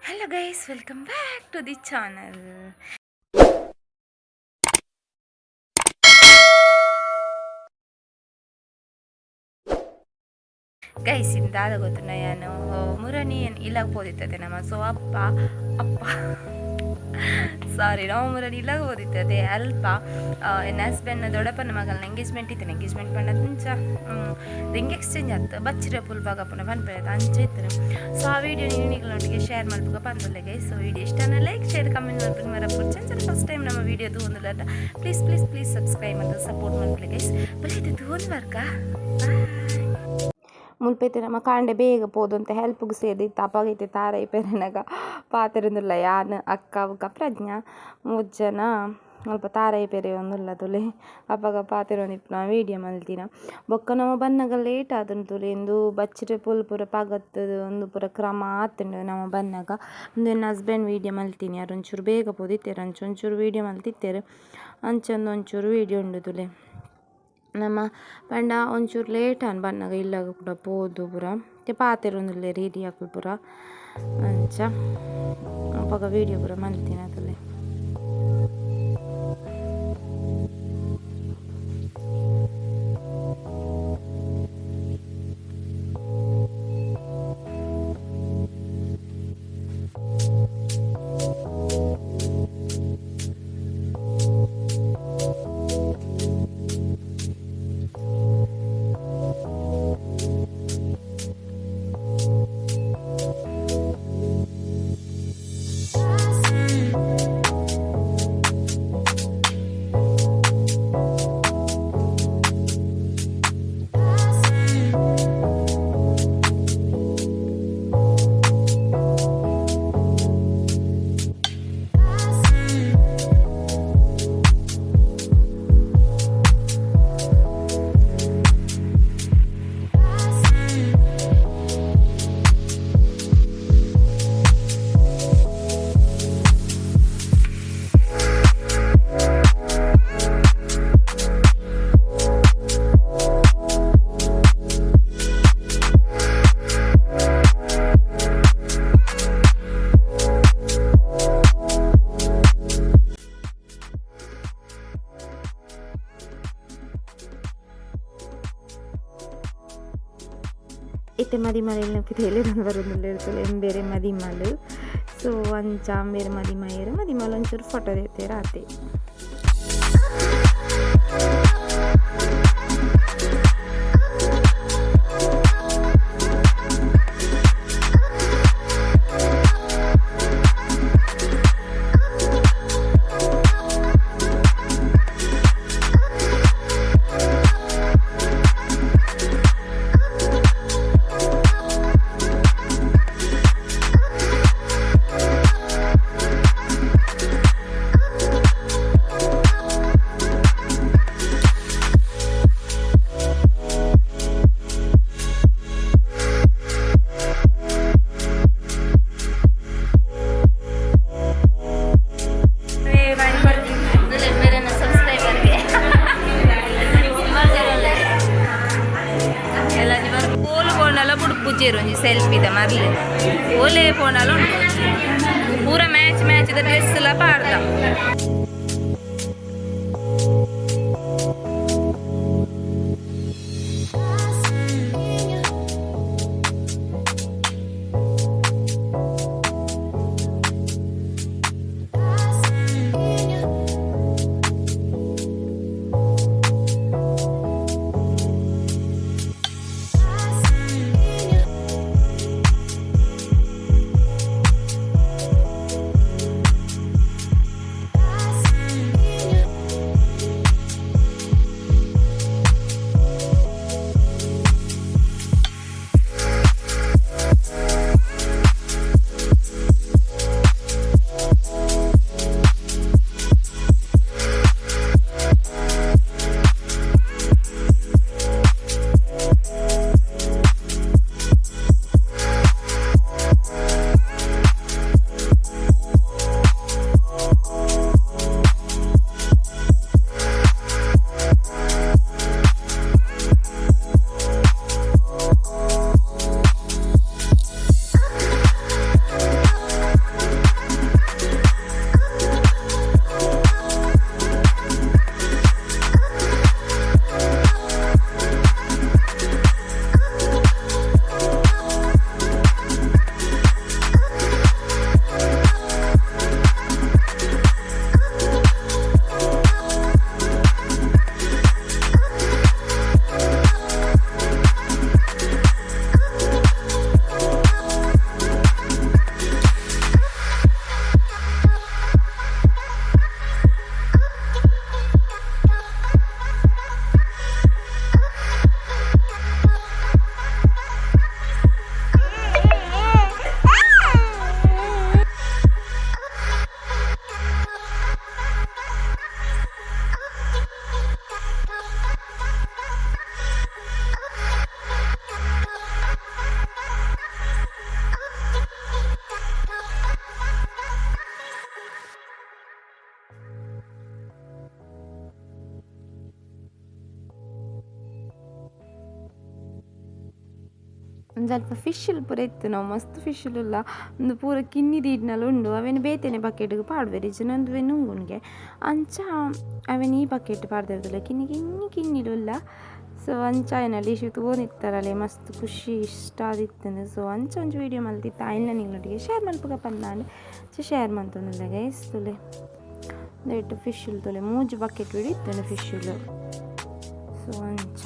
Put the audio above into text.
Hello guys, welcome back to the channel. Guys, ಇಂದಾದ ಗೊತ್ತುಂಡ ಯಾನು ಮುರಣಿ ಇಲ್ಲಾಗ ಪೋದಿತ್ತದೆ ನಮ್ಮ. ಸೊ ಅಪ್ಪ ಅಪ್ಪ ಸಾರಿ, ನಾವು ಮುರಣಿ ಇಲ್ಲಾಗ ಓದಿತ್ತದೆ ಅಲ್ಪ ಎನ್ನ ಹಸ್ಬೆಂಡ್ನ ದೊಡ್ಡಪ್ಪನ ಮಗನ ಎಂಗೇಜ್ಮೆಂಟ್ ಇತ್ತು. ಎಂಗೇಜ್ಮೆಂಟ್ ಪಂಡ ಅಂಚ ರಿಂಗ್ ಎಕ್ಸ್ಚೇಂಜ್ ಆಯ್ತು, ಬಚ್ಚಿರ ಪುಲ್ ಭಾಗಪ್ಪನ ಪನ್ಪೇದ ಅಂಚ ಇತ್ತು. ಸೊ ಆ ವಿಡಿಯೋ ನೀವು ಶೇರ್ ಮಲ್ಪುಗ ಪಂದೊಲ್ಲೆ ಗೈಸ್. ಸೊ ವಿಡಿಯೋ ಇಷ್ಟನ ಲೈಕ್ ಶೇರ್ ಕಮೆಂಟ್ ಮಲ್ಪುಗ ಮರಪುರ್ಚಿ. ಫಸ್ಟ್ ಟೈಮ್ ನಮ್ಮ ವಿಡಿಯೋ ತೂವೊಂದುಲ್ಲ, ಪ್ಲೀಸ್ ಪ್ಲೀಸ್ ಪ್ಲೀಸ್ ಸಬ್ಸ್ಕ್ರೈಬ್ ಮತ್ತು ಸಪೋರ್ಟ್ ಮಲ್ಪುಲೆ ಗೈಸ್. ಬರೀ ತೂವೊಂದು ಬರ್ಕ ಬಾಯ್. ಮುಲ್ಪೈತೆ ನಮ್ಮ ಕಾಂಡೆ ಬೇಗ ಪೋದು ಅಂತ ಹೆಲ್ಪ್ಗೆ ಸೇರಿತ್ತು. ಅಪಗೈತೆ ತಾರೈ ಪೆರನಗ ಪಾತೆರೊಂದುಲ್ಲ ಯಾನ್ ಅಕ್ಕ ಬೊಕ ಪ್ರಜ್ಞಾ ಮೂಜಿ ಜನ ಅಲ್ಪ ತಾರೈ ಪೆರೆಯೊಂದುಲ್ಲ ತೂಲೆ. ಅಪಗ ಪಾತೆರೊಂದಿಪ್ಪುನ ವೀಡಿಯೋ ಮಲ್ತಿನ. ಬೊಕ್ಕ ನಮ ಬನ್ನಗ ಲೇಟ್ ಆತುಂಡು ತೂಲೆ. ಇಂದು ಬಚ್ಚಿರೆ ಪುಲ್ ಪೂರ ಪಗತ್ತುದು ಉಂದು ಪೂರ ಕ್ರಮ ಆತುಂಡು ನಮ ಬನ್ನಗ. ಉಂದು ಎನ್ನ ಹಸ್ಬೆಂಡ್ ವೀಡಿಯೋ ಮಲ್ತಿನಿ. ಅರ್ ಒಂಚೂರು ಬೇಗ ಪೋದಿತ್ತೆರ್, ಅಂಚ ಒಂಚೂರು ವೀಡಿಯೋ ಮಲ್ತಿತ್ತೆರ್. ಅಂಚ ಒಂಚೂರು ವೀಡಿಯೋ ಉಂಡು ತೂಲೆ. ನಮ ಪಂಡ ಒಂಚೂರು ಲೇಟ್ ಆಂಡ್ ಬನ್ನಗ ಇಲ್ಲಗ್ ಪೂರ ಪೋದು ಪೂರ ಇತ್ತೆ ಪಾತೆರೊಂದುಲ್ಲೆರ್ ಹಿರಿಯಕುಲು ಪೂರ. ಅಂಚ ಅಪಗ ವೀಡಿಯೋ ಪೂರ ಮಲ್ತಿನ ತೂಲೆ. ಇತ್ತೆ ಮದಿಮಲೆಲ್ನ ಪಿದಯಿಲೆರೊಂದು ಬರೊಂದುಲ್ಲೆರ್ ತೂಲೆ ಇಂಬೆರೆ ಮದಿಮಲ್. ಸೊ ಅಂಚ ಅಂಬೆರ್ ಮದಿಮಯೆರ್ ಮದಿಮಲ್ ಒಂಚೂರು ಫೋಟೋ ದೆತ್ತೆರ್ ಆತೆ. ಪೂಜೆರ್ ಒಂಜಿ ಸೆಲ್ಫಿದ ಮರ್ಲೆ ಓಲೆ ಪೋಂಡಲ ಉಂಡು ಪೂರ ಮ್ಯಾಚ್ ಮ್ಯಾಚ್ ದ ಡ್ರೆಸ್ ಲ ಪಾಡ್ದ. ಒಂಜಿ ಅಲ್ಪ ಫಿಶ್ ಪೂರ ಇತ್ತು ನಾವು ಮಸ್ತ್ ಫಿಶ್ ಉಲ್ಲ. ಉಂದು ಪೂರ ಕಿನ್ನಿ ದೀಡ್ನಲ ಉಂಡು. ಅವೆನ್ ಬೇತೆನೆ ಬಕೆಟ್ಗ್ ಪಾಡ್ವೆರ್, ಇಜ್ಜಿಂಡ ಉಂದುವೆ ನುಂಗುನ್ಗೆ. ಅಂಚ ಅವೆನ್ ಈ ಬಕೆಟ್ ಪಾಡ್ದಿರ್ತುಲ್ಲ. ಕಿನ್ನಿ ಕಿನ್ನಿ ಕಿನ್ನಿಲು ಉಲ್ಲ. ಸೊ ಅಂಚ ಆಯ್ನ ಡಿಶ್ ತೂವೊಂದಿತ್ತರಲೆ ಮಸ್ತ್ ಖುಷಿ ಇಷ್ಟ ಆದಿತ್ತುಂಡು. ಸೊ ಅಂಚ ಒಂಜಿ ವೀಡಿಯೋ ಮಲ್ತಿತ್ತ, ಐನ್ಲ ನಿಕ್ಲೆನೊಟ್ಟಿಗೆ ಶೇರ್ ಮಲ್ಪುಗ ಪಂದಾಂಡ್ ಶೇರ್ ಮಂತೊಂದುಲ್ಲೆ ಗೈಸ್. ತೂಲೆ, ಉಂದೆಟ್ ಫಿಶ್ ತೂಲೆ, ಮೂಜಿ ಬಕೆಟ್ ಇತ್ತುಂಡು ಫಿಶ್. ಸೊ ಅಂಚ.